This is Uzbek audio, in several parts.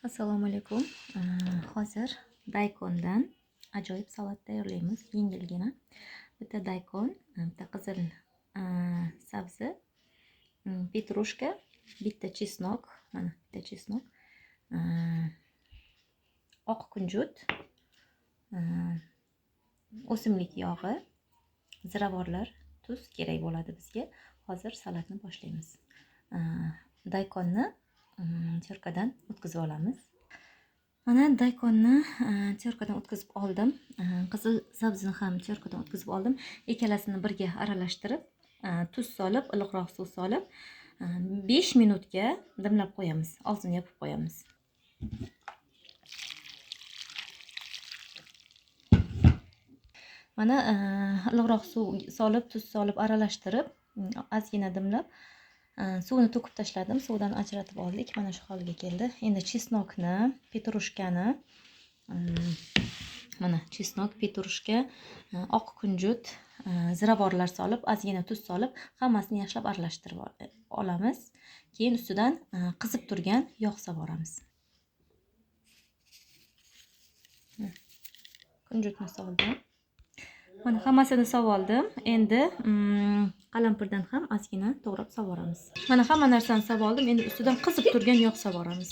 Assalomu alaykum. Hozir daykondan ajoyib salat tayyorlaymiz, yengilgina. Bitta daykon, bitta qizil sabzi, petrushka, bitta chesnok, mana bitta chesnok, oq kunjut, o'simlik yog'i, ziravorlar, tuz kerak bo'ladi bizga. Hozir salatni boshlaymiz. Daykonni terkadan o'tkazib olamiz. Mana daykonni terkadan o'tkazib oldim. Qizil sabzini ham terkadan o'tkazib oldim. Ikkalasini birga aralashtirib, tuz solib, iliqroq suv solib, 5 minutga dimlab qo'yamiz. Og'zini yopib qo'yamiz. Mana iliqroq suv solib, tuz solib aralashtirib, ozgina dimlab, suvini to'kib tashladim. Suvdan ajratib oldik. Mana shu holga keldi. Endi chesnokni, petrushkani, mana chesnok, petrushka, oq kunjut, ziravorlar solib, ozgina tuz solib, hammasini yaxshilab aralashtirib olamiz. Keyin ustidan qizib turgan yog' solib. Kunjutni soldim. Mana hammasini solib oldim. Endi qalampirdan ham ozgina to'g'rab solib. Mana hamma narsani solib oldim. Endi ustidan qizib turgan yog' solib.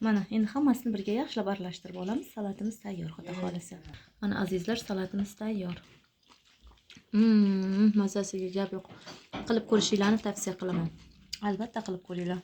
Mana endi hammasini birga yaxshilab aralashtirib olamiz. Salatimiz tayyor, xudo xolasa. Mana azizlar, salatimiz tayyor. Mazasiga gap yo'q. Qilib ko'rishinglarni tavsiya qilaman. Albatta qilib ko'ringlar.